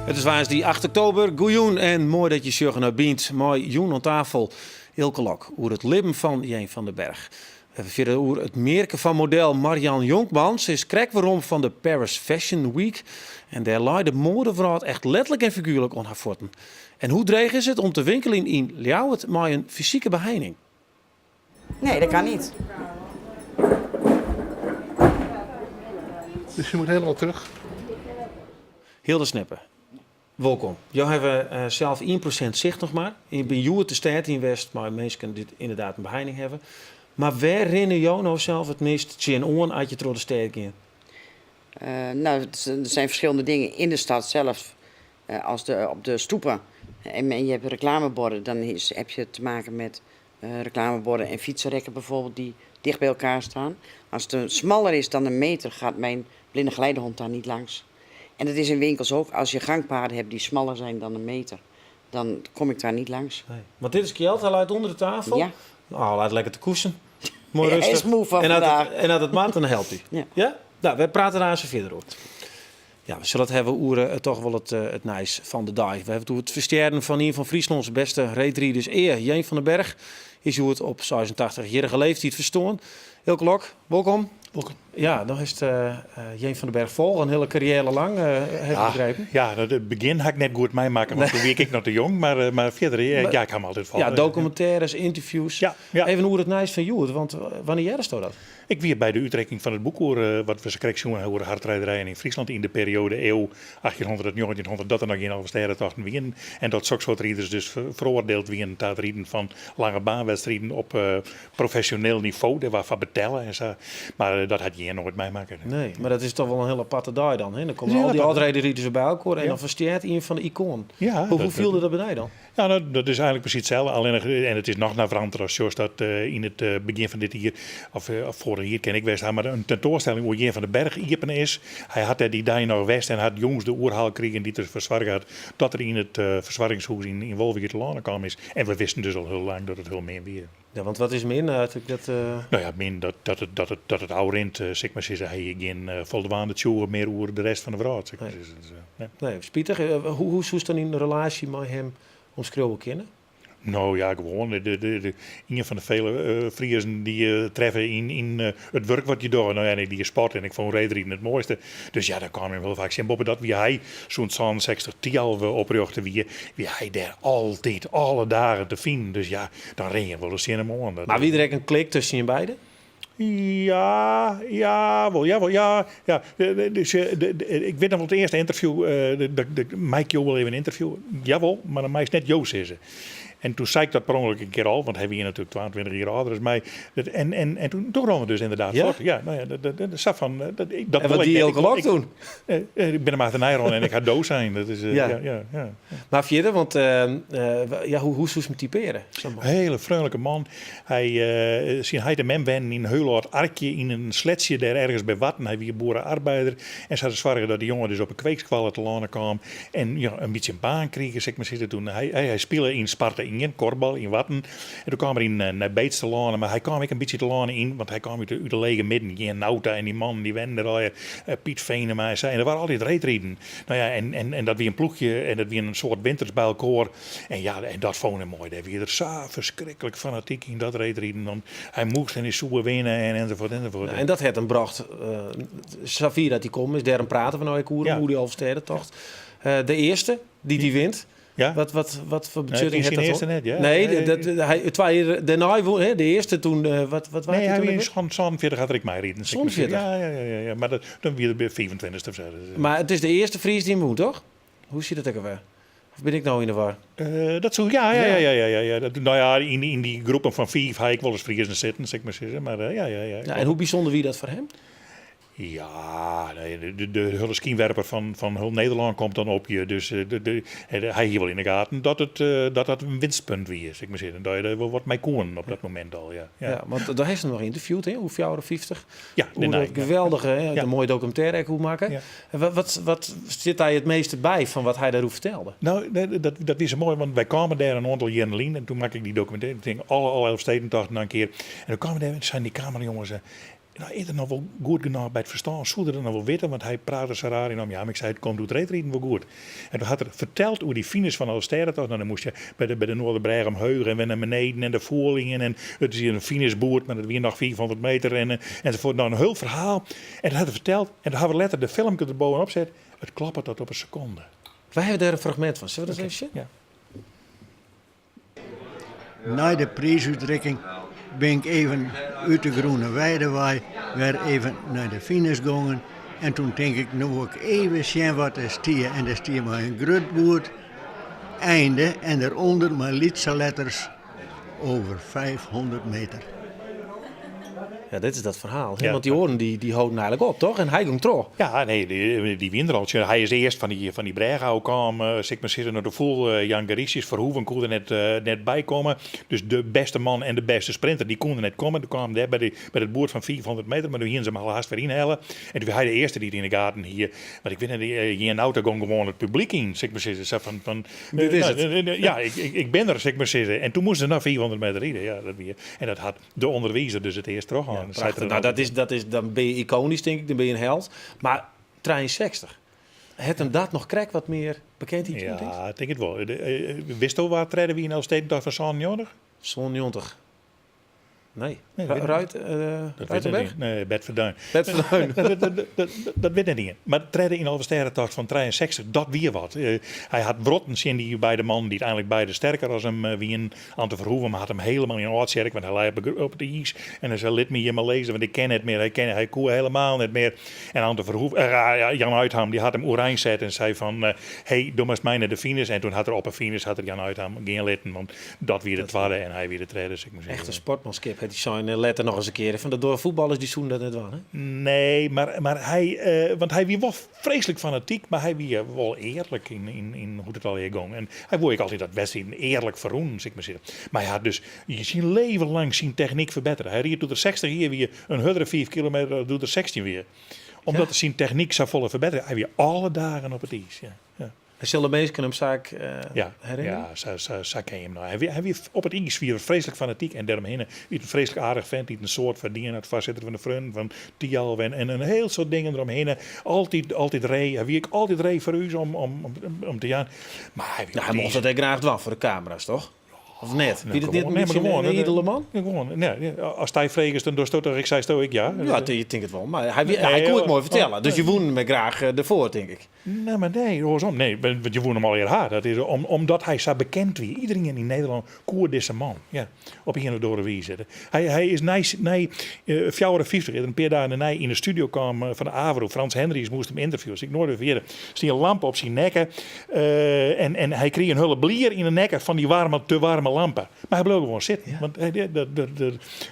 It is woansdei 8 oktober. Goejûn en moai dat je sjogge nei Bynt. Mei jûn oan tafel Eelke Lok oer it libben fan Jeen van den Berg. We hawwe fierder oer it mearke fan model Marjan Jonkman. Se is krekt werom fan de Paris Fashion Week en dêr lei de moadewrâld echt letterlik en figuerlik oan har fuotten. En hoe dreech is it om te winkeljen yn Ljouwert mei in fysike beheining? Nee, dat kan niet. Dus je moet helemaal terug. Hilda Sneppe, wolkom. Jo hawwe eh, sels 1% sicht noch mar. Je binne hjoed de stêd yn west mei minsken dy't ynderdaad in beheining hawwe. Mar wêr rinne jo no sels it meast tsjinoan as je troch de stêd gean? Uh, nou, er zijn verschillende dingen in de stad zelf. Uh, als de, op de stoepen en, en je hebt reclameborden, dan is, heb je te maken met uh, reclameborden en fietsenrekken bijvoorbeeld die dicht bij elkaar staan. Als het smaller is dan een meter, gaat mijn blinde geleidehond daar niet langs. En dat is in winkels ook. Als je gangpaden hebt die smaller zijn dan een meter, dan kom ik daar niet langs. Nee. Want dit is Kjeld, hy leit ûnder de tafel. Ja. Nou, leit lekker te koesen. Moai Hij is rêstich. moe fan En as vandaag. it, en as it moat, dan helpt hy. Ja. Ja? Nou, wy prate der aanst fierder oer. Ja, we sille it hawwe oer eh, toch wol it, eh, it nijs fan de dei. We hawwe it oer it ferstjerren fan ien fan Fryslâns bêste reedriders ea. Jeen van den Berg is hjoed op 86-jierrige leeftiid ferstoarn. Eelke Lok, wolkom. Wolkom. Ja, dan is it uh, Jeen van den Berg folge in hiele karriêre lang, uh, ha ik begrepen. Ja, it begjin ha ik net goed meimakke, want doe wie ik noch te jong. Mar, mar fierder, ja, ik ha him altyd folge. Ja, dokumintêres, ynterviews. Ja, ja. Even oer it nijs fan hjoed, want wannear heardesto dat? Ik wie by de útrikking fan it boek oer wat we sakrekt sjoen ha oer hardrijderijen yn Fryslân yn de perioade iuw 1800 tot 1900 dat der noch gjin Alvestêdetochten wienen en dat soksoart riders dus feroardield wienen ta it riden fan lange baanwedstriden op profesjoneel nivo, dêr waard foar betelle en sa. Mar dat hat Jeen noait meimakke. Nee, mar dat is toch wol in hiel aparte dei dan, hè? Dan komme al dy âld-reedriders wer by elkoar en dan ferstjert ien fan de ikoanen. Ja, Hoe fielde dat by dy dan? Ja, no, dat is eigenlik presys itselde. Allinnich, en it is noch naveranter as sjochst dat yn it begjin fan dit jier, of foarich jier kin ek west ha, mar in tentoanstelling oer Jeen van den Berg iepene is. Hy hat dêr dy dei noch west en hat jûns de oerhaal krigen dy't derfoar soarge hat dat er yn it fersoargingshûs yn Wolvegea telâne kaam is. En we wisten dus al hiel lang dat it hiel min wie. Ja, want wat is min? Dat, No ja, min dat, dat, it, dat, it, dat it ôfrint, sil ik mar sizze. Hy hie gjin foldwaande tsjûge mear oer de rest fan de wrâld, sil ik mar sizze. Dus, nee. Nee, spitich. Hoe, hoe soest dan dyn relaasje mei him omskriuwe kinne? No ja, gewoan. De, de, de, ien fan de fele Friezen dy't je treffe yn, yn it wurk wat je dogge. No ja, en ik die sport en ik fûn reedriden it moaiste. Dus ja, dan kaam je him hiel faak tsjin. Boppedat wie hy, sûnt 67 Thialf oprjochte wie, wie hy dêr altyd, alle dagen te finen. Dus ja, dan rin je wolris tsjin him oan. Mar wie der ek in klik tusken jim beiden? Ja, ja, wol, ja, wol, ja, ja. Dus, ik wit noch wol it earste ynterview, mei ik jo wol even ynterviewe? Jawol, mar dan meist net jo sizze. En toen sei ik dat per ûngelok in kear al, want hy wie natuerlik 22 jier âlder as my. En, en, en toen, toen rûn er dus ynderdaad Ja? fuort. Ja, no ja, dat, dat, dat, sa fan, dat, ik, dat En wol wat ik die net. Eelke Lok toen? Ik bin him achternei rûn en ik ha do sein. Dat is, Ja. ja, ja, ja. Mar fierder, want ja, hoe, hoe soest him typearje? Sa'n man. Hele freonlike man. Hy, syn heit en mem wennen yn in hiel âld arkje yn in sletsje dêr ergens by Warten. Hy wie boere-arbeider en se hadden soarge dat de jonge dus op 'e kweekskoalle telâne kaam en ja, in bytsje in baan krige, sil ik mar sizze. Toen hy, hy, hy spile yn Sparta ien, kuorbal yn Warten. En doe kaam er yn Nij Beets telâne, mar hy kaam ek in bytsje telâne yn, want hy kaam út de, út de lege midden. Jeen Nauta en dy mannen dy wennen dêr allegear, Piet Venema en sa. En der waard altyd reedriden. No ja, en, en, en dat wie in ploechje en dat wiene in soad winters by elkoar. En ja, en dat fûn er moai. Dêr wie er sa ferskriklik fanatyk yn dat reedriden. Want hy moast en hy soe winne en enzovoort enzovoort. En dat hat him brocht uh, safier dat hy kommen is. Dêrom prate we no ek oer Ja. oer dy Alvestêdetocht. Uh, de earste dy't hy wint. Ja. Wat, wat, wat foar Nee, betsjutting syn hat dat? earste net, ja. Nee, Nee. dat, hy, twa jier dêrnei wûn, hè, de earste toen, uh, wat, wat waard Nee, hy hy toen wie ek yn 47 hat er ek meiriden. sil ik maar 47? sizze. Ja, ja, ja, ja, ja. Mar dat, dan wie er by 25ste of sa. Dus, Mar it is de earste Fries dy't him wûn, toch? Hoe sit dat ek alwer? Of bin ik no yn de war? Dat soe, ja, ja, ja, ja, ja, ja, ja. Dat, no ja, yn, yn dy groepen fan fiif ha ik wolris Friezen sitten, sil ik mar sizze. Mar ja, ja, ja. Ja, en hoe bysûnder wie dat foar him? Ja, nee, de hiele skynwerper fan hiel Nederlân komt dan op je. Dus hy hie wol yn de gaten dat it, dat dat in winstpunt wie, sil ik mar sizze. Dat je der wol wat mei koenen op dat momint al, ja. Ja, want dêr hast him noch ynterviewd, hè, oer 54. Ja, Oer dat geweldige, hè, de moaie dokumintêre ek oer makke. Ja. En wat sit dy it measte by fan wat hy dêroer fertelde? No, dat wie sa moai, want wy kamen dêr in oantal jierren lyn en doe makke ik dy dokumintêre. Ik tink, alle Elfstedentochten dan in kear. En doe kamen we dêr en seinen dy kamerajonges, No, is er noch wol goed genôch by it ferstân? Soe er dat noch wol witte? Want hy prate sa raar yn om. Ja, mar ik sei, it komt oer it reedriden wol goed. En doe hat er ferteld oer dy finish fan Alvestêdetocht. No, dan moast je by de Noarderbrêge omheech en wer nei beneden en de foel yn. En it is hjir in finishboerd, mar dat wie noch 500 meter en, ensafuort. No, in hiel ferhaal. En dat hat er ferteld. En doe ha we letter de filmke der bovenop set. It kloppet tot op in sekonde. Wy hawwe dêr in fragmint fan. Sille we dat even sjen? Ja. Nei de priisútrikking bin ik even út de Groene Weide wei wer even nei de finish gongen en toen tink ik, no wol ik even sjen wat der stie. En der stie mei in grut boerd einde en derûnder mei lytse letters over 500 meter. Ja, dit is dat ferhaal. Want dy oaren dy holden eigenlik op, toch? En hy gong troch. Ja, nee, dy wiene der al. Tsja, hy is earst fan dy brêge ôfkaam, sil ik mar sizze, no de foel Jan Gerisius. Verhoeven koe der net by komme. Dus de bêste man en de bêste sprinter, dy koene net komme. Doe kaam dêr by it boerd fan 500 meter, mar doe hiene se him al hast wer ynhelle. En doe wie hy de earste dy't yn de gaten hie. Want ik wit net, Jeen Nauta gong gewoan it publyk yn, sil ik mar sizze. Sa fan, Dit is it. Ja, ik bin der, sil ik mar sizze. En toen moasten se noch 500 meter ride. Ja, dat wie, en dat hat de ûnderwizer dus it earst troch hân. Ja, nou, dat is, dan bin je ikonysk, tink ik, dan bin je in held. Mar 63, hat him dat noch krekt wat mear bekendheid jûn? Ja, ik tink it wol. Witsto wa't tredde wie yn Elfstedentocht fan 97? 97. Nee. Nee, Ruit, Ruitenberg? Nee, Bert Verduin. Bert Verduin. Dat wit net ien. Mar tredde yn Alvestêdetocht fan 63, dat wie wat. Hy hat wrotten tsjin dy beide mannen dy't eigenlik beide sterker as him wienen. Ante Verhoeven hat him hielendal yn ôftsjerk, want hy lei op it iis. En hy sei, lit my hjir mar lizze, want ik kin net mear. Hy koe hielendal net mear. En Ante Verhoeven, Jan Uitham, dy hat him oerein set en sei fan, hey, do moatst mei nei de finish. En toen hat er op 'e finish hat er Jan Uitham gean litten, want dat wie de twadde en hy wie de tredde. Dus ik moet Echte sportmanskip, hat hy sein letter noch ris in kear. Fan dat dogge fuotballers, dy soene dat net dwaan, hè? Nee, mar hy, want hy wie wol freeslik fanatyk, mar hy wie wol earlik yn hoe't it allegear gong. En hy woe ek altyd dat wedstriden earlik ferrûnen, sil ik mar sizze. Mar hy hat dus syn leven lang syn technyk ferbettere. Hy ried doe't er 60 jier wie in hurdere 5 kilometer as doe't er 16 wie. Omdat er syn technyk safolle ferbettere. Hy wie alle dagen op it iis. Ja. En sille minsken him sa ek herinnerje? Ja, sa ken je him no. Hy wie op it iis wie er freeslik fanatyk en dêromhinne wie it in freeslik aardich fent dy't in soad foar dien hat, foarsitter fan de Freonen fan Thialf en in hiel soad dingen deromhinne. Altyd ree. Hy wie ek altyd ree foar ús om te jaan. Mar hy wie Nou, hy mocht dat ek graach dwaan foar de kamera's, toch? Of net? Nee, Wie dat net gewoan, in nee, maar bytsje gewoan, in idele man? Ja, gewoan. Nee, as dy fregest, dan dochsto toch, ik sei sto ik ja. Ja, ik tink it wol. Mar hy, Nee, hy koe it oh, moai fertelle. oh, Dus je woenen him graach derfoar, tink ik. Nee, mar nee, oarsom. Nee, want je woenen him allegear ha. Dat is omdat hy sa bekend wie. Iderien yn Nederlân koe dizze man. Ja, op ien of oare wize. Hy is nei 54, is er in pear dagen dêrnei yn de studio kaam fan de AVRO. Frans Henrichs moast him ynterviewen. Ik noait wer ferjitte. Stie in lampe op syn nekke. En hy krige in hiele blier yn de nekke fan dy waarme, te waarme lampe. Mar hy bleau gewoan sitten. Want hy,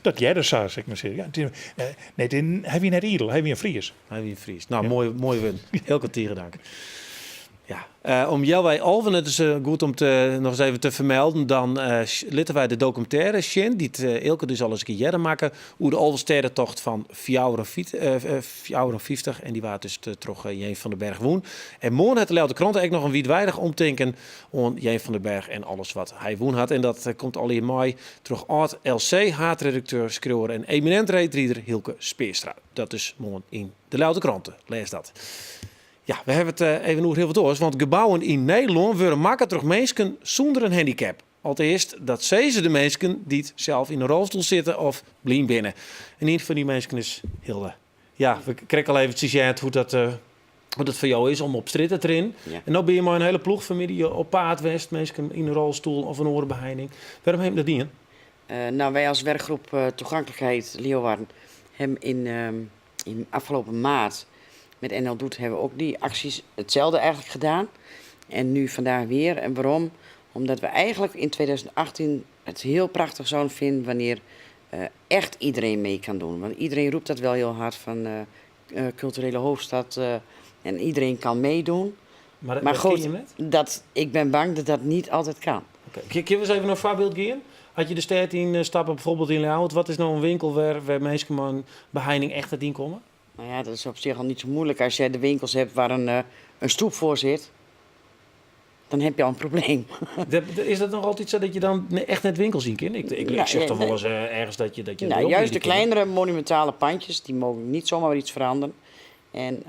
dat hearde sa, sil ik mar sizze. Ja, it is, nee, it is, hy wie net idel, hy wie in Fries. Hy wie in Fries. Nou, moai wurden. Hielke tige dank. Ja, om healwei alven, it is goed om te, noch ris even te fermelden, dan litte wy de dokumintêre sjen, dy't Eelke dus al ris in kear earder makke, oer de Alvestêdetocht fan 54. En dy waard dus troch Jeen van den Berg wûn. En moarn hat de Ljouwerter Krante ek noch in wiidweidich omtinken oan Jeen van den Berg en alles wat hy wûn hat. En dat komt allegear mei troch âld LC-haadredakteur, skriuwer en eminint reedrider Hylke Speerstra. Dat is moarn yn de Ljouwerter Krante. Lês dat. Ja, we hawwe it even oer hiel wat oars, want gebouwen yn Nederlân wurde makke troch minsken sûnder in handicap. Alteast, dat sizze de minsken dy't sels yn in rolstoel sitte of blyn binne. En ien fan dy minsken is Hilde. Ja, we krekt al eventsjes heard hoe dat foar jo is om op strjitte te rinnen. En no binne je mei in hiele ploech fan op paad west, minsken yn in rolstoel of in oare beheining. Wêrom ha jim dat dien? Nou, wij als werkgroep Toegankelijkheid Leeuwarden hebben in afgelopen maart met NL Doet hebben we ook die acties hetzelfde eigenlijk gedaan. En nu vandaag weer. En waarom? Omdat we eigenlijk in 2018 het heel prachtig zouden vinden wanneer echt iedereen mee kan doen. Want iedereen roept dat wel heel hard van. Culturele Hoofdstad en iedereen kan meedoen. Maar, Maar dat kin goed, je net? dat, ik ben bang dat dat niet altijd kan. Oké. Kinne we ris even in foarbyld gean? As je de stêd yn stappe, bijvoorbeeld yn Ljouwert, wat is no in winkel wêr't minsken mei in beheining echt net yn komme? Nou ja, dat is op zich al niet zo moeilijk. Als jij de winkels hebt waar een stoep voor zit, dan heb je al een probleem. Is dat nog altyd sa dat je dan echt net winkels yn kin? Ik Nou, zeg ja, toch nee. wolris ergens dat je Nou, erop juist de bieden kin. kleinere monumentale pandjes, die mogen niet zomaar iets veranderen. En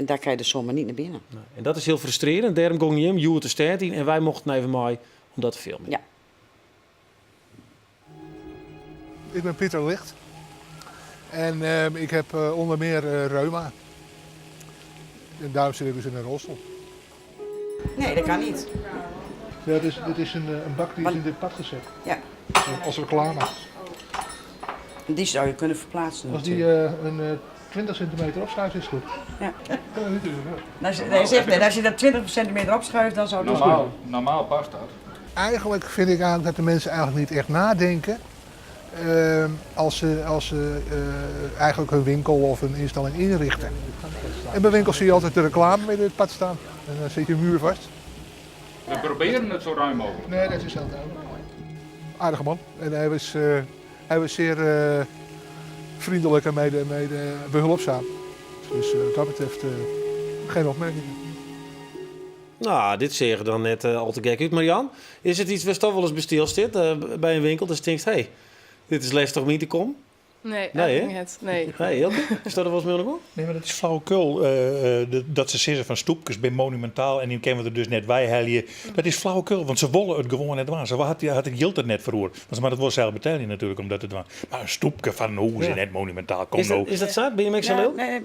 daar kan je dus zomaar niet naar binnen. Nee. En dat is hiel frustrearjend. Dêrom gong jim hjoed de stêd yn en wy mochten even mei om dat te filmjen. Ja. Ik ben Pieter Licht en ik heb onder meer reuma. En daarom zit ik dus in een rolstoel. Nee, dat kan niet. Ja, dit is een bak die is in dit pad gezet. Ja. Als reclame. Die zou je kunnen verplaatsen Als die natuurlijk. een 20 centimeter opschuift, is het goed. Ja. Ja, natuurlijk, ja. Als je, hij zegt net, als je dat 20 centimeter opschuift, dan zou het dus Normaal, normaal past dat. Eigenlijk vind ik eigenlijk dat de mensen eigenlijk niet echt nadenken. Als ze eigenlijk hun winkel of hun instelling inrichten. En bij winkels zie je altijd de reclame midden in het pad staan. En dan zit je muur vast. We proberen het zo ruim mogelijk. Nee, dat is heel duidelijk. Aardige man. En hij was zeer vriendelijk en mede behulpzaam. Dus wat dat betreft geen opmerkingen. Nou, dit seach der dan net al te gek út. Marian, is it yts wêr'tst toch wolris by stilstiest by in winkel? Dan tinkst, hé, hey, dit is lestich om yn te kommen. Nee, Nee, eigenlijk hè? net. Nee. Nee, Hilke? Is dat er wolris mei Nee, mar dat is flauwekul. Dat se sizze fan stoepkes binne monumentaal en dy kinne we der dus net weihelje. Dat is flauwekul, want se wolle it gewoan net dwaan. Se hat it jild der net foar oer. Want se moatte it wol sels betelje natuerlik om dat te dwaan. Mar in stoepke fan in hûs Ja. is net monumentaal. Kom Is no. dat, is dat sa? Binne jim ek sa Ja, lilk? nee,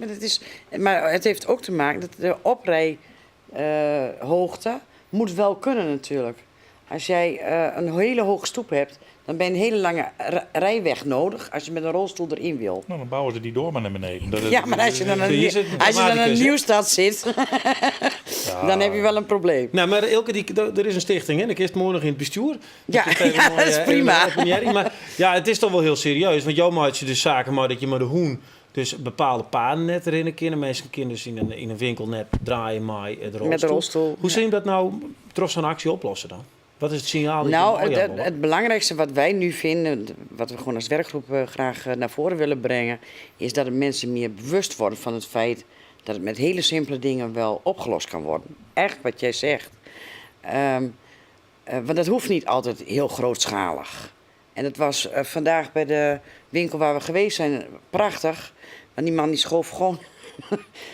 maar het heeft ook te maken dat de oprijhoogte moet wel kunnen natuurlijk. Als jij een hele hoge stoep hebt, dan ben je een hele lange rijweg nodig als je met een rolstoel erin wil. Nou, dan bouwe se dy doar mar nei beneden. Dat, Ja, maar als je dan Hier zit een als je dan een dramaticus, hè? Nieuwstad zit, dan heb je wel een probleem. Nou, mar Ilke, der is in stichting, hè? Dan kinst moarn noch yn it bestjoer. Ja, Dat is even ja, moai, dat is prima. even een Maar ja, it is toch wol hiel serieus. Want jo meitsje dus saken, mar dat je mei de hûn dus bepaalde paden net rinne kinne. Minsken kinne dus yn in winkel net draaie mei de rolstoel. Met de rolstoel. Hoe sil je dat no troch sa'n aksje oplosse dan? Wat is it sinjaal dat je Nou, moai aan wolle? het belangrijkste wat wij nu vinden, wat we gewoon als werkgroep graag naar voren willen brengen, is dat de mensen meer bewust worden van het feit dat het met hele simpele dingen wel opgelost kan worden. Echt wat jij zegt. Want dat hoeft niet altijd heel grootschalig. En het was vandaag bij de winkel waar we geweest zijn prachtig. Want die man die schoof gewoon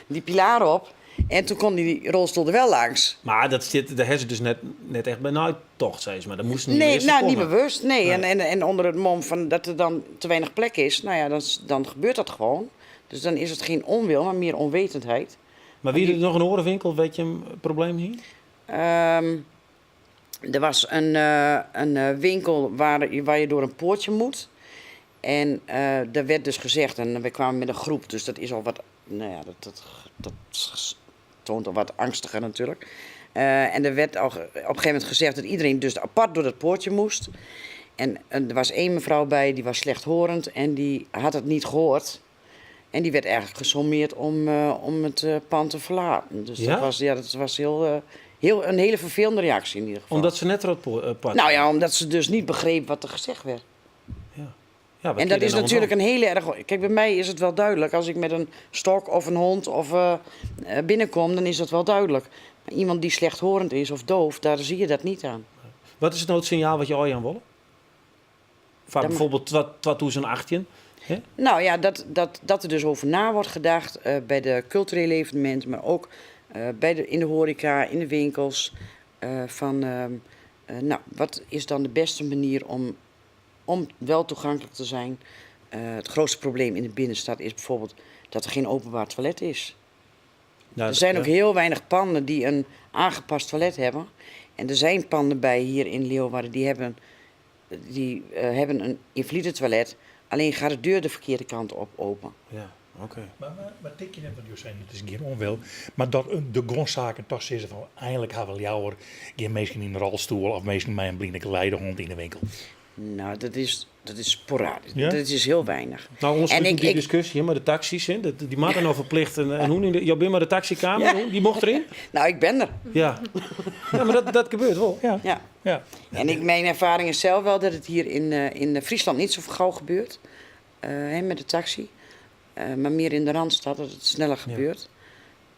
die pilaar op. En toen kon die rolstoel er wel langs. Mar dat sit, dêr ha se dus net echt by neitocht, sis mar. Dat moasten dy Nee, earst nou, niet komme. bewust. Nee. Nee. En onder het mom van dat er dan te weinig plek is, nou ja, dan gebeurt dat gewoon. Dus dan is het geen onwil, maar meer onwetendheid. Mar wie der noch in oare winkel, witte je in probleem hjir? Er was een winkel waar je door een poortje moet. En daar werd dus gezegd, en we kwamen met een groep, dus dat is al wat, nou ja, dat toont al wat angstiger natuurlijk. En er werd al op een gegeven moment gezegd dat iedereen dus apart door dat poortje moest. En er was één mevrouw bij, die was slechthorend en die had het niet gehoord. En die werd eigenlijk gesommeerd om het pand te verlaten. Dus Ja? ja, dat was een hele vervelende reactie in ieder geval. Omdat se net troch it pad Nou ja, omdat ze dus niet begreep wat er gezegd werd. Ja. Ja, wat En kun dat je is daar nou natuurlijk aan een hele erg. Kijk, bij mij is het wel duidelijk. Als ik met een stok of een hond of binnenkom, dan is dat wel duidelijk. Maar iemand die slechthorend is of doof, daar zie je dat niet aan. Wat is it no it sinjaal wat je al jaan wolle? Fan Dat bijvoorbeeld 2018. Hè? Nou ja, dat er dus over na wordt gedacht bij de culturele evenementen, maar ook in de horeca, in de winkels. Van, nou, wat is dan de beste manier om wel toegankelijk te zijn? Het grootste probleem in de binnenstad is bijvoorbeeld dat er geen openbaar toilet is. Nou, Er zijn ook ja. heel weinig panden die een aangepast toilet hebben. En er zijn panden bij hier in Leeuwarden die hebben een invalide toilet. Alleen gaat de deur de verkeerde kant op open. Ja, oké. Mar tinke je net, want jo seinen, it is gjin ûnwil, mar dat de grûnsaken toch sizze fan eindelijk ha we leaver gjin minsken yn in rolstoel of minsken mei in bline geleidehûn yn de winkel. Nou, dat is, dat is sporadisch. Ja? Dat is heel weinig. Nou, ons En ik- die ik- discussie hè, met de taxis, hè, dat, die moeten nou verplicht een, een hoen in de, Jo, ben maar de taxikamer, Ja. hoen, die mocht erin. Nou, ik ben er. Ja, ja maar dat, dat gebeurt wel. Ja. Ja. Ja. En ik, mijn ervaring is zelf wel dat het hier in, eh, in Friesland niet zo gauw gebeurt. eh, hè, met de taxi. Eh, maar meer in de Randstad dat het sneller gebeurt.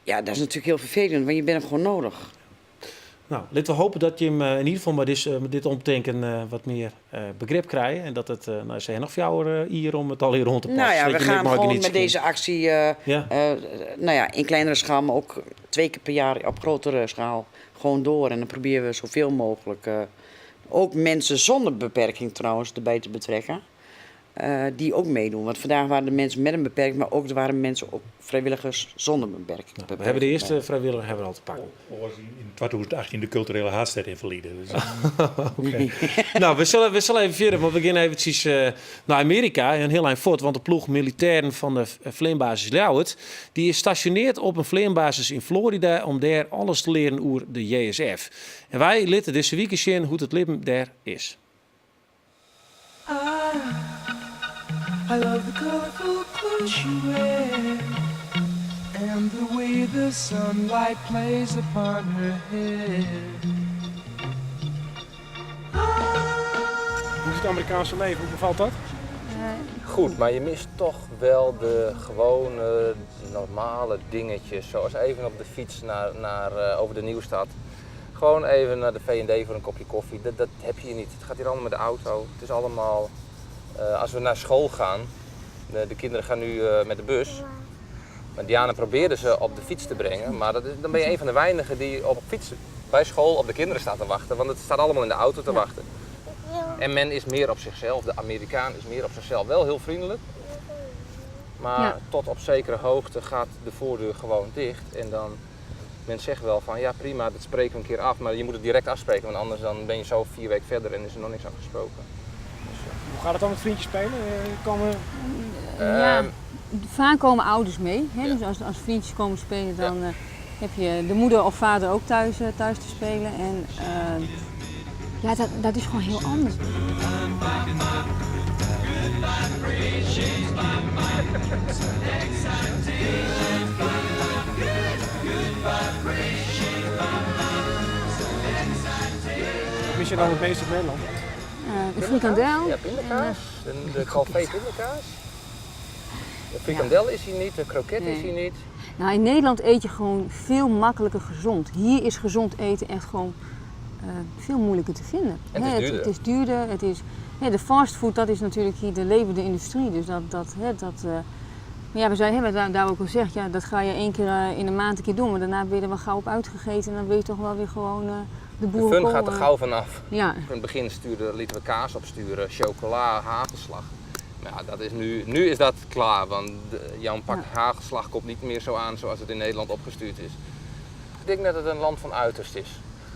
Ja, dat is natuurlijk heel vervelend, want je bent hem gewoon nodig. Nou, laten we hopen dat je hem eh, in ieder geval met dit, eh, met dit omdenken eh, wat meer eh, begrip krijgt. En dat het, eh nou, ze nog voor jou eh, hier om het al hier rond te passen. Nou ja, Dat we je net gaan maar gewoon geniet met deze actie, eh, Ja. eh, nou ja, in kleinere schaal, maar ook twee keer per jaar op grotere schaal gewoon door. En dan proberen we zoveel mogelijk eh, ook mensen zonder beperking trouwens erbij te betrekken. eh, die ook meedoen. Want vandaag waren de mensen met een beperking, maar ook er waren mensen ook vrijwilligers zonder beperking. Nou, we hebben de eerste vrijwilliger hebben we al te pakken. Oors in 2018 de culturele haatstad in verleden. Dus, nou, we zullen, we zullen even verder, want we gaan eventjes eh, naar Amerika. En heel eind voort, want de ploeg militairen van de vleerbasis Ljouwert... die is stationeerd op een vleerbasis in Florida... om daar alles te leren over de JSF. En wij litten deze week eens zien hoe het leven daar is. I, I love the colorful clothes she wears and the way the sunlight plays upon her hair. Hoe is het Amerikaanse leven? Hoe bevalt dat? Goed, maar je mist toch wel de gewone, normale dingetjes. Zoals even op de fiets naar, naar, eh, over de Nieuwstad. Gewoon even naar de V&D voor een kopje koffie. Dat, dat heb je hier niet. Het gaat hier allemaal met de auto. Het is allemaal... eh, als we naar school gaan, de, de kinderen gaan nu eh, met de bus. Maar Diana probeerde ze op de fiets te brengen. Maar dat is, dan ben je een van de weinigen die op fiets bij school op de kinderen staat te wachten. Want het staat allemaal in de auto te wachten. En men is meer op zichzelf, de Amerikaan is meer op zichzelf. Wel heel vriendelijk, maar Ja. tot op zekere hoogte gaat de voordeur gewoon dicht. En dan, men zegt wel van ja prima, dat spreken we een keer af, maar je moet het direct afspreken, want anders dan ben je zo vier weken verder en is er nog niks afgesproken. Hoe gaat het dan met vriendjes spelen? Eh, Komen... Ja, Ehm, vaak komen ouders mee. Hè? Ja. Dus als, als vriendjes komen spelen, dan eh, heb je de moeder of vader ook thuis, eh, thuis te spelen. En eh, ja, dat, dat is gewoon heel anders. Wat mis je dan het meest uit Nederland? Eh, de frikandel. Ja, pindakaas. De, de Calvé pindakaas. De frikandel is hier niet, de kroket is Nee. hier niet. Nou, in Nederland eet je gewoon veel makkelijker gezond. Hier is gezond eten echt gewoon eh, veel moeilijker te vinden. En het is Hè, duurder. Het, is duurder. Het is, hè, de fastfood, dat is natuurlijk hier de levende industrie. Dus dat, dat, hè, dat, eh, maar ja, we zijn, hè, we hebben daar, daar ook al gezegd, ja, dat ga je één keer eh, in de maand een keer doen. Maar daarna ben je er wel gauw op uitgegeten en dan ben je toch wel weer gewoon eh, de De boerenkool. fun gaat er eh, gauw vanaf. Ja, In het begin stuurde, lieten we kaas opsturen, chocola, hagelslag. Maar ja, dat is nu, nu is dat klaar, want de- jouw pak hagelslag komt niet meer zo aan zoals het in Nederland opgestuurd is. Ik denk dat het een land van uiterst is.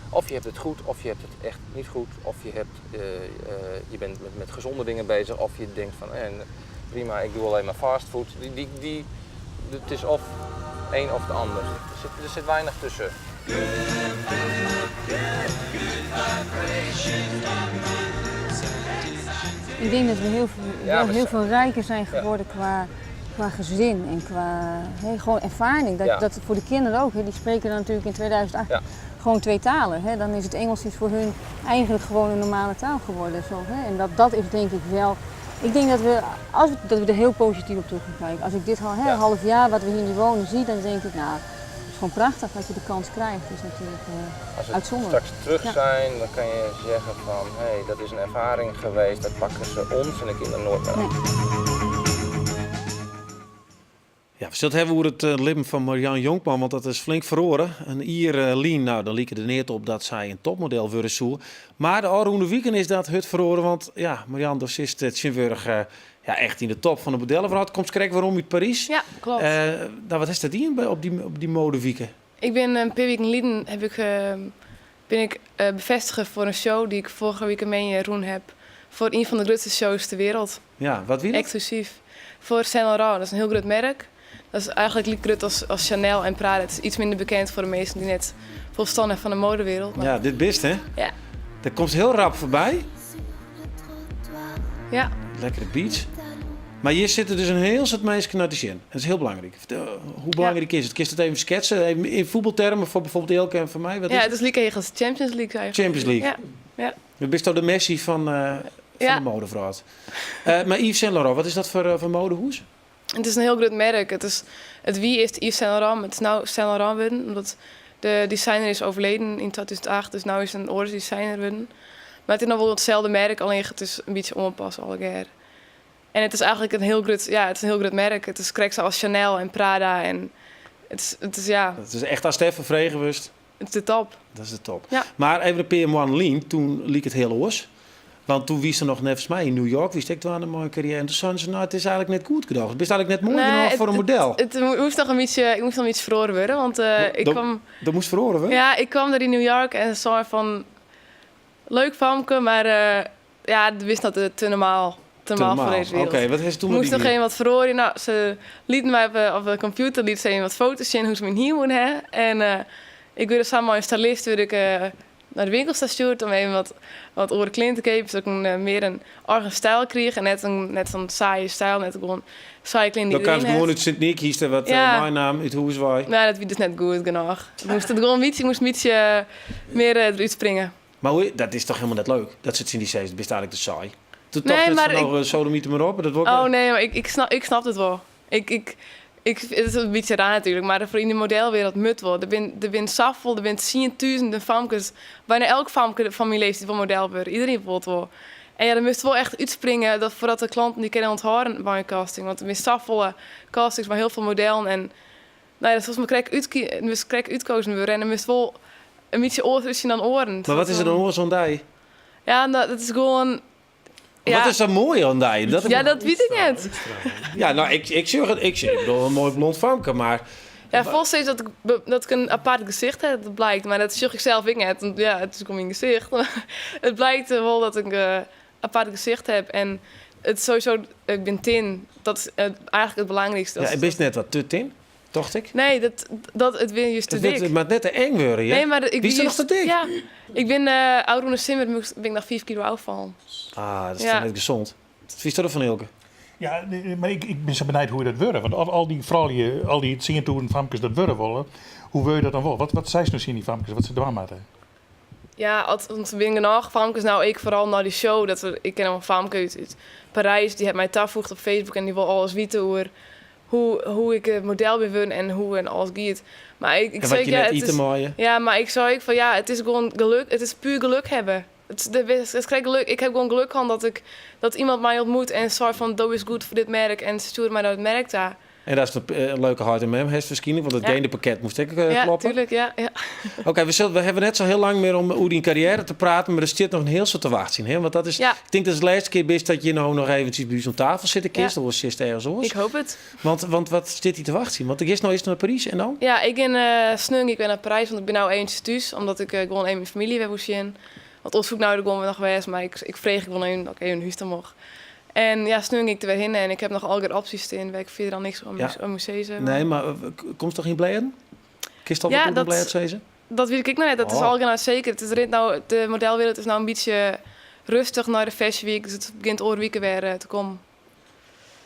Of je hebt het goed, of je hebt het echt niet goed. Of je, hebt, eh, eh, je bent met, met gezonde dingen bezig, of je denkt van eh, prima, ik doe alleen maar fastfood. Die, die, die, het is of een of de ander. Er zit, er zit weinig tussen. ik denk dat we heel veel, Ja, wel we heel zijn- veel rijker zijn geworden qua, qua gezin en qua hè, gewoon ervaring. Dat, Ja. dat voor de kinderen ook, hè, die spreken dan natuurlijk in 2008 Ja. gewoon twee talen. Hè. Dan is het Engels is voor hun eigenlijk gewoon een normale taal geworden. Zo, hè. En dat, dat is denk ik wel. Ik denk dat we, als we, dat we er heel positief op terug gaan kijken. Als ik dit al, hè, Ja. half jaar wat we hier nu wonen zie, dan denk ik, nou, het is gewoon prachtig dat je de kans krijgt. Het is natuurlijk eh, Als we uitzonderlijk. straks terug Ja. zijn, dan kan je zeggen van hé, hey, dat is een ervaring geweest, dat pakken ze ons en de kinderen nooit meer af. Ja, we zullen het hebben over het eh, leven van Marianne Jonkman, want dat is flink verloren. Een Ier eh, Lien, nou, dan liep het er neer op dat zij een topmodel worden zoe. Maar de Orroende Weekend is dat het verloren, want ja, Marianne dossist het Shinburg eh ja, echt in de top van de modellenverhaal. Komt krek waarom uit Parijs. Ja, klopt. Eh, nou, wat is dat hier bij- op die, op die modewieken? Ik ben een paar weken geleden heb ik, eh, ben ik eh, bevestigd voor een show die ik vorige week in Jeroen heb. Voor een van de grootste shows ter wereld. Ja, wat wie dat? Exclusief. Voor Saint Laurent, dat is een heel groot merk. Dat is eigenlijk niet groot als, als Chanel en Prada. Het is iets minder bekend voor de meesten die net volstand hebben van de modewereld. Maar Ja, dit bist hè? Ja. Dat komt heel rap voorbij. Ja. Lekkere beats. Mar hjir sitte dus in hiel soad minsken nei te sjen. Dat is hiel belangryk. Hoe belangryk is it? Kinst it even sketse? Even yn fuotbaltermen foar byvoorbeeld Eelke en foar my. Wat ja, is it is like heech as de Champions League eigenlijk. Champions League. Ja. Ja. Bisto de Messi fan, uh, fan ja. de modewrâld. Uh, mar Yves Saint Laurent, wat is dat foar, uh, foar modehûs? It is in hiel grut merk. It is, it wie earst Yves Saint Laurent, mar it is no Saint Laurent wurden. Omdat de designer is overleden yn 2008, dus no is it in oare designer wurden. Mar it is noch wol itselde merk, allinnich it is in bytsje oanpast allegear. En it is eigentlik in hiel grut, ja, it is in hiel grut merk. It is krekt sa as Chanel en Prada en it is, it is ja. It is echt ast dêrfoar frege wurdst. It is de top. Dat is de top. Ja. Mar even in pear moannen lyn, doe like it hiel oars. Want doe wiest der noch neffens my yn New York, wiest ek dwaande mei in karriêre. En doe seinen se, no, it is eigentlik net goed genôch. Bist eigentlik net moai genôch foar in model. It, it moast noch in bytsje, ik moast noch in bytsje feroare wurde. Want uh, ik kwam. Dat moast feroare wurde? Ja, ik kwam dêr yn New York en se sei fan. Leuk famke, mar uh, ja, do bist noch te normaal. Te normaal foar dizze wereld. Oké, wat hast doe Moast noch even wat feroarje. No, se lieten my op de, op de computer liet se even wat foto's sjen hoe't se myn hier woene ha. En uh, ik wurd sa mei in stylist wurd ik, uh, nei de winkel stjoerd om even wat, wat oare klean te keapjen, sadat ik in, uh, mear in eigen styl krige en net, in, net sa'n saaie styl, net gewoan saaie klean dy't Dan kaamst iedereen gewoan hat. út Sint Nyk, hiest der wat Ja. meinaam út hûs wei. No, dat wie dus net goed genôch. Ik moast it gewoan in bytsje, ik moast in bytsje mear derút springe. Mar hoe, dat is toch hielendal net leuk? Dat se tsjin dy sizze, bist eigentlik te saai. Toen Nee, tocht net mar fan, ik- no, sodemieter mar op. Dat wol ik Oh net. nee, mar ik, ik, snap, ik snap it wol. Ik, ik, ik, it is in bytsje raar natuerlik, mar foar yn de modelwereld moat wol. Der binne, der binne safolle, der binne tsientûzenen famkes. Bijna elk famke fan myn leeftiid wol model wurde. Iderien wol it wol. En ja, dan moatst wol echt útspringe dat foardat de klanten dy kinne ûnthâlde by in casting. Want der binne safolle castings mei hiel folle modellen en no ja, dat moatst mar krekt útkie-, moatst krekt útkozen wurde en dan moatst wol in bytsje oars útsjen dan oaren. Mar wat is der dan oars oan dy? Ja, no, dat is gewoan. Ja. Wat is der moai oan dy? Dat Ja, dat wit ik net. Ja, no, ik, ik sjoch it, ik, ik bedoel, in moai blond famke, mar Ja, folgens steeds dat ik, be- dat ik in apart gesicht ha, dat blykt. Mar dat sjoch ik sels ek net, want ja, it is gewoan myn gesicht. It blykt wol dat ik in apart gesicht ha. En it is sowieso, ik bin tin. Dat is eigentlik it belangrykste. ja, bist net wat te tin, tocht ik. Nee, dat, dat, it wie just te It wurdt- dik. it moat net te eng wurde, ja? Nee, mar ik Wiest wie der noch te just- dik? Ja, ik bin uh, ôfrûne simmer bin ik noch 5 kilo ôffallen. Ah, dat is Ja. toch net gesûn. Wat fynst derfan, Eelke? Ja, mar ik, ik bin sa benijd hoe't dat wurde. Want al, al dy froulju, al dy 10.000 famkes dat wurde wolle, hoe wurde dat dan wol? Wat, wat seist no tsjin dy famkes, wat se dwaan moatte? Ja, as, want der binne genôch famkes no, ek foaral nei dy show. Dat we, ik ken in famke út, út Parys, dy hat my tafoege op Facebook en dy wol alles witte oer hoe, hoe ik it model bin wurden en hoe en alles giet. Mar ik, ik En sei wat je ja, net it ite is, meie. ja, mar ik sei ek fan ja, it is gewoan geluk, it is puer geluk hawwe. It is, it is krekt geluk. Ik ha gewoan geluk hân dat ik dat iemand my ûntmoet en sei fan do bist goed foar dit merk en se stjoerde my nei it merk ta. En dat is in leuke heit en mem hast wierskynlik, want it Ja. genepakket moast ek eh, Ja, kloppe. tuerlik, ja, ja. Oké, we, sille, we hawwe net sa hiel lang mear om oer dyn karriêre te praten, mar der stiet noch in hiel soad te wachtsjen. Hè? Want dat is, Ja. ik tink dat it de lêste kear bist dat je no noch eventsjes by ús oan tafel sitte kinst, Ja. of sitst ergens oars. Ik hoopje it. Want, want wat stiet dy te wachtsjen? Want ik giest no earst nei Parys en dan? Ja, ik gean uh, sneon ik wer nei Parys, want ik bin no eventsjes thús, omdat ik uh, gewoan even myn famylje wer woe sjen. Want oars soe ik no der gewoan wer noch wêze, mar ik, ik frege gewoan even dat ik even nei hûs ta mocht. En ja, sneon gean ik der wer hinne en ik ha noch allegear opsjes stean wêr't ik fierder al niks om, Ja. om moat sizze. Nee, mar eh, k- komst toch yn blêden? Kinst al Ja, wat oer de dat- blêd sizze? Dat wit ik ek noch net. Dat is Oh. allegear net seker. It is rint no, de modelwereld is no in bytsje rêstich nei de Fashion Week, dus it begjint oare wike wer eh, te kommen.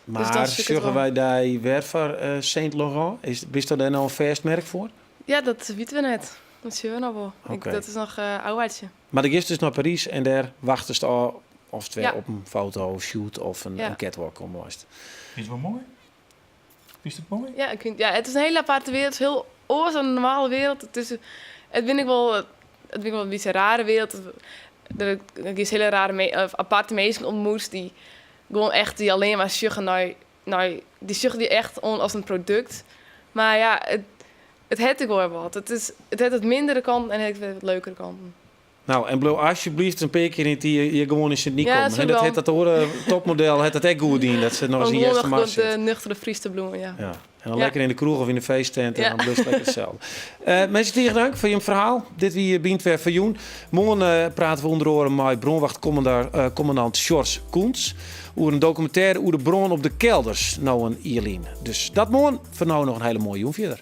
Dus Mar dan sjoch ik it sjogge wol. wy dy wer foar eh, Saint Laurent? Is, bist dêr no in fêst merk foar? Ja, dat witte we net. Dat sjogge we noch wol. Ik, Oké. dat is noch uh, ôfwachtsje. Mar do giest dus nei Parys en dêr wachtest ôf oftst wer Ja. op in fotoshoot of in, Ja. in catwalk komme meist. Is it wol moai? Is it moai? Ja, ik fyn, ja, it is in hiele aparte wereld. It is hiel oars dan de normale wereld. It is, it fyn ik wol, it fyn ik wol in bytsje in rare wereld. Der der is hiele rare, me- of aparte minsken ûntmoetst dy't gewoan echt dy allinnich mar sjogge nei, nei, dy sjogge dy echt oan as in produkt. Mar ja, it, it hat ek wol wat. It, is, it hat wat mindere kanten en it hat wat leukere kanten. No, en bliuw asjebleaft in pear kear yn it jier hjir gewoan yn Sint Nyk Ja, kommen. dat En soe dat wel. hat dat oare topmodel hat dat ek goed dien, dat se noch Om ris yn gewoan nog Eastermar gewoon sit. de nuchtere Fries te bliuwen, ja. Ja. En dan Ja. lekker yn de kroech of yn de feesttent en Ja. dan bliuwst lekker itselde. Eh minsken, tige tank foar jim ferhaal. Dit wie Bynt wer foar jûn. Moarn eh, prate we ûnder oare mei brânwachtkommandant Sjors Koens oer in dokumintêre oer de brân op de Kelders, no in jier lyn. Dus dat moarn. Foar no noch in hiele moaie jûn fierder.